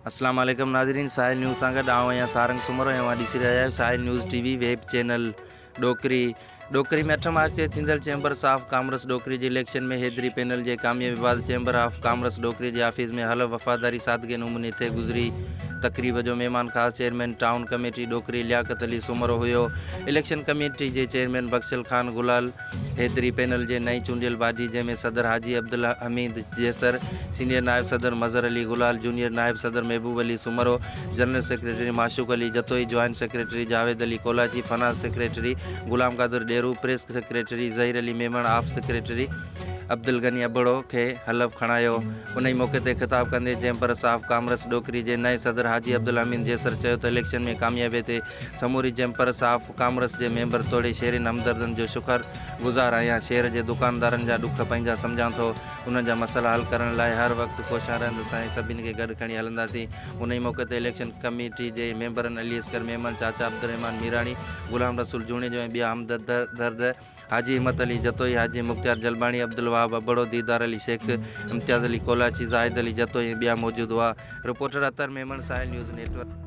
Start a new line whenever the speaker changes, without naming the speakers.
اسلام عليڪم ناظرين ساحل نيوز سان گڏ آئون آهيان سارنگ سومرو ۽ اوهان ڏسي رهيا آهيو Sahil news T V web channel Dokri Dokri ۾ 8 march تي ٿيندڙ چيمبرس آف ڪامرس ڏوڪري جي اليڪشن ۾ حيدري پينل جي ڪاميابي بعد چيمبر آف ڪامرس ڏوڪري جي آفيس ۾ حلف وفاداري سادگي نموني تي گذري تقريب جو مهمان خاص chairman town committee Dokri Liaquat Ali Soomro هيو اليڪشن ڪميٽي جي چيئرمين بخشل خان گلال حيدري پينل جي نئين چونڊيل باڊي جنهن ۾ صدر حاجي عبدالحميد جيسر، سينيئر نائب صدر مظهر علي گلال، جونيئر نائب صدر Mehboob Ali Soomro, general secretary Mashooq Ali Jatoi, joint secretary Javed Ali Kolachi, finance secretary Ghulam Qadir Dero, press secretary Zaheer Ali Memon, of secretary Abdulghani Abro کي حلف کڻايو. انهي موقعي تي خطاب ڪندي چيمبرس آف ڪامرس ڏوڪري جي نئين صدر حاجي عبدالحميد جيسر چيو ته اليڪشن ۾ ڪاميابي تي سموري چيمبرس آف ڪامرس جي ميمبر توڙي شهرين همدردن جو شڪر گذار آهيان، شهر جي دڪاندارن جا ڏک پنهنجا سمجهان ٿو، انهن جا مسئلا حل ڪرڻ لاء هر وقت ڪوشان رهندس ۽ سڀني کي گڏ کڻي هلنداسين. انهي موقعي تي اليڪشن ڪميٽي جي ميمبرن علي اصغر ميمڻ، چاچا عبدالرحمان ميراڻي، غلام رسول جوڻيجو ۽ ٻيا همدرد حاجي همت علي جتوئي، حاجي مختيار جلباڻي، عبدالوهاب ابڙو، ديدار علي شيخ، امتياز علي ڪولاچي، زاهد علي جتوئي ۽ ٻيا موجود هئا. Reporter Athar Memon, Sahil news network.